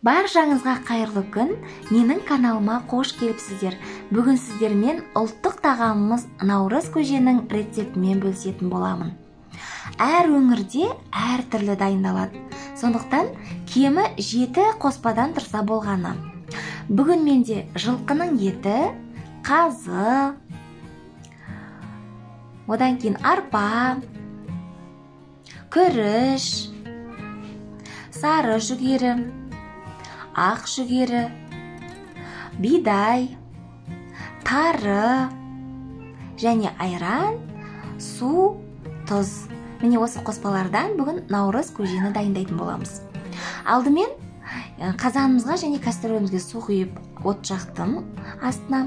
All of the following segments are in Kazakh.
Баршаңызға қайырлы күн, менің каналыма қош келіпсіздер. Бүгін сіздермен ұлттық тағамымыз наурыз көженің рецептімен бөлісетін боламын. Әр өңірде әр түрлі дайындалады. Сондықтан кемі 7 қоспадан тұрса болғаны. Бүгін менде жылқының еті, қазы, одан кейін арпа, күріш, сары жүгері, ақ жүгері, бидай, тары және айран, су, тұз. Міне осы қоспалардан бүгін наурыз көжені дайындайтын боламыз. Алдымен қазанымызға және кастрюлімізге су құйып от жақтым астына.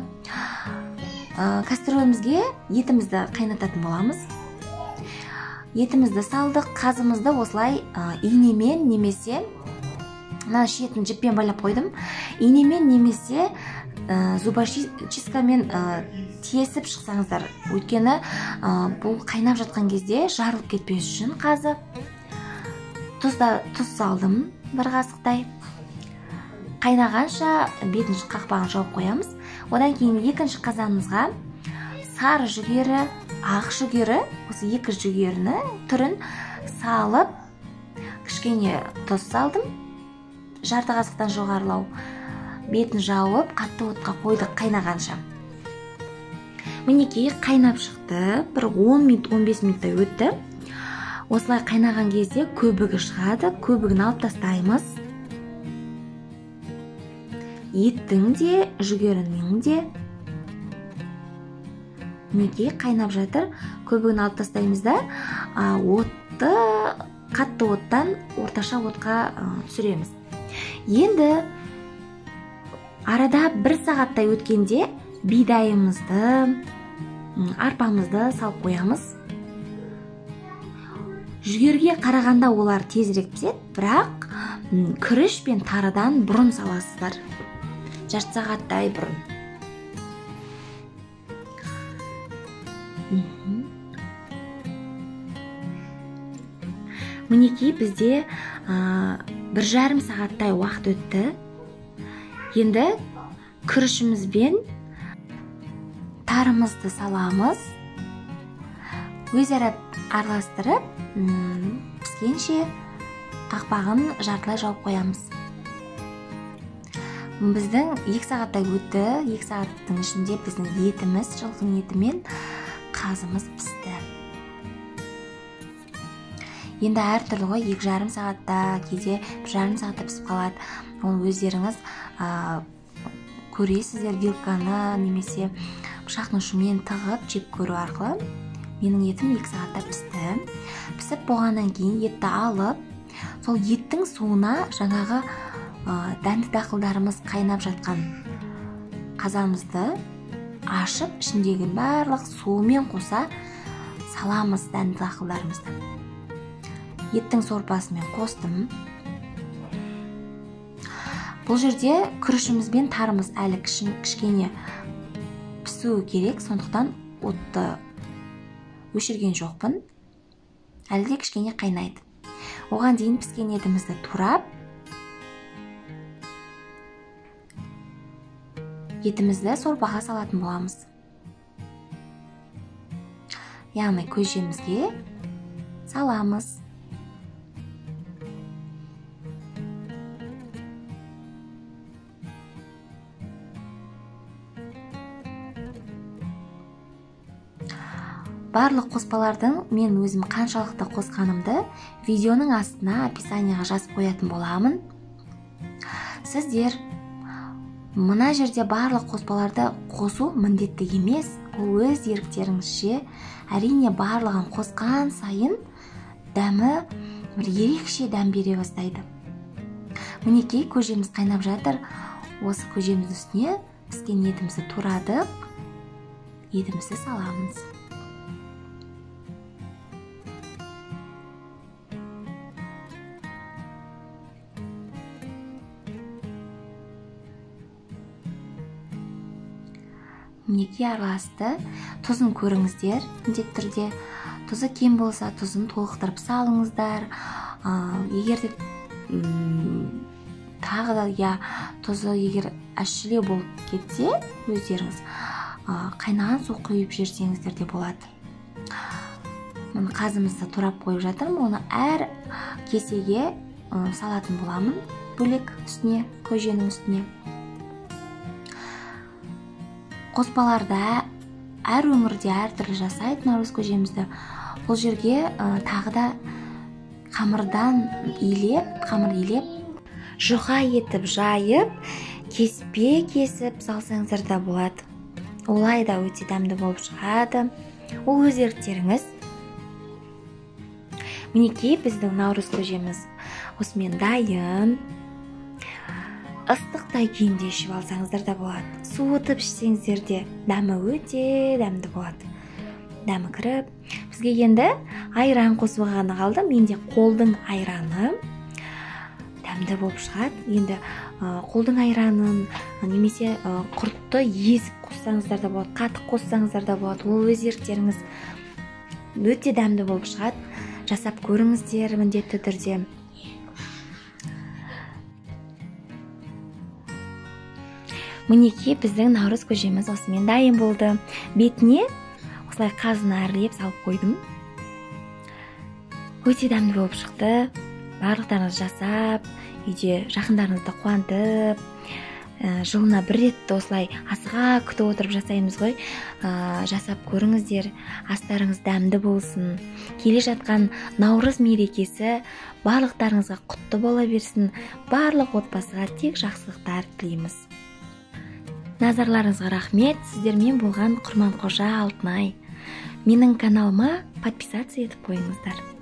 Кастрюлімізге етімізді қайнататын боламыз. Етімізді салдық, қазымызды осылай инемен немесе мына шетін жіппен байлап қойдым. Инемен немесе зубочисткамен тесіп шықсаңыздар. Өйткені бұл қайнап жатқан кезде жарылып кетпес үшін қазы. Тұз салдым бір қасықтай. Қайнағанша бетін қақпағын жауып қоямыз. Одан кейін екінші қазанымызға сары жүгері, ақ жүгері, осы екі жүгеріні түрін салып, кішкене тұз салдым. Жарты қасықтан жоғарылау. Бетін жауып, қатты отқа қойдық қайнағанша. Мінекей қайнап шықты. Бір 10 минут, 15 минуттай өтті. Осылай қайнаған кезде көбігі шығады. Көбігін алып тастаймыз. Еттің де, жүгерінің де. Мінекей қайнап жатыр. Көбігін алып тастаймыз да, отты қатты оттан орташа отқа түсіреміз. Енді арада бір сағаттай өткенде бидайымызды, арпамызды салып қоямыз. Жүгерге қарағанда олар тезірек піседі, бірақ күріш пен тарыдан бұрын саласыздар. Жарты сағаттай бұрын. Мінекей бізде 1,5 сағаттай уақыт өтті. Енді күрішімізбен тарымызды саламыз. Өзара араластырып, піскенше қақпағын жартылай жауып қоямыз. Біздің 2 сағаттай өтті. 2 сағаттың ішінде біздің етіміз, жылқының еті мен қазымыз пісті. Енді әртүрлі ғой, 2,5 сағатта, кейде 1,5 сағатта пісіп қалады. Оны өздеріңіз көресіздер, вилканы немесе пышақтың ұшымен тығып жеп көру арқылы. Менің етім 2 сағатта пісті. Пісіп болғаннан кейін етті алып, сол еттің суына жаңағы дәнді дақылдарымыз қайнап жатқан қазанымызды ашып, ішіндегі барлық суымен қоса саламыз дәнді дақылдарымызды. Еттің сорпасымен қостым. Бұл жерде күрішіміз бен тарымыз әлі кішкене пісуі керек, сондықтан отты өшірген жоқпын. Әлі де кішкене қайнайды. Оған дейін піскен етімізді турап, етімізді сорпаға салатын боламыз. Яғни көжемізге саламыз. Барлық қоспалардың мен өзім қаншалықты қосқанымды видеоның астына описанияға жазып қоятын боламын. Сіздер мына жерде барлық қоспаларды қосу міндетті емес, ол өз еріктеріңізше. Әрине барлығын қосқан сайын дәмі бір ерекше дәм бере бастайды. Мінекей көжеміз қайнап жатыр. Осы көжеміздің үстіне піскен етімізді турадық, етімізді саламыз. Мінекей араласты. Тұзын көріңіздер, міндетті түрде. Тұзы кем болса, тұзын толықтырып салыңыздар. Егер де Тағы да я тұзы егер әшшілеу болып кетсе, өздеріңіз қайнаған су құйып жіберсеңіздер де болады. Міне қазымызды турап қойып жатырмын. Оны әр кесеге салатын боламын, бөлек үстіне, көженің үстіне. Қоспаларда әр өңірде әртүрлі жасайды наурыз көжемізді. Бұл жерге тағы да қамырдан илеп, қамыр илеп, жұқа етіп жайып, кеспе кесіп салсаңыздар да болады. Олай да өте дәмді болып шығады. Ол өз еріктеріңіз. Мінекей біздің наурыз көжеміз осымен дайын. Ыстықтай күйінде ішіп алсаңыздар да болады. Суытып ішсеңіздер де дәмі өте дәмді болады. Дәмі кіріп. Бізге енді айран қосуға ғана қалды. Менде қолдың айраны дәмді болып шығады. Енді қолдың айранын немесе құртты езіп қоссаңыздар да болады, қатық қоссаңыздар да болады. Ол өз еріктеріңіз. Өте дәмді болып шығады. Жасап көріңіздер міндетті түрде. Мінекей біздің наурыз көжеміз осымен дайын болды. Бетіне осылай қазыны әрлеп салып қойдым. Өте дәмді болып шықты. Барлықтарыңыз жасап, үйде жақындарыңызды қуантып, жылына бір рет осылай асыға күтіп отырып жасаймыз ғой. Жасап көріңіздер, астарыңыз дәмді болсын. Келе жатқан наурыз мерекесі барлықтарыңызға құтты бола берсін. Барлық отбасыға тек жақсылықтар тілейміз. Назарларыңызға рахмет. Сіздермен болған Құрманқожа Алтынай. Менің каналыма подписаться етіп қойыңыздар.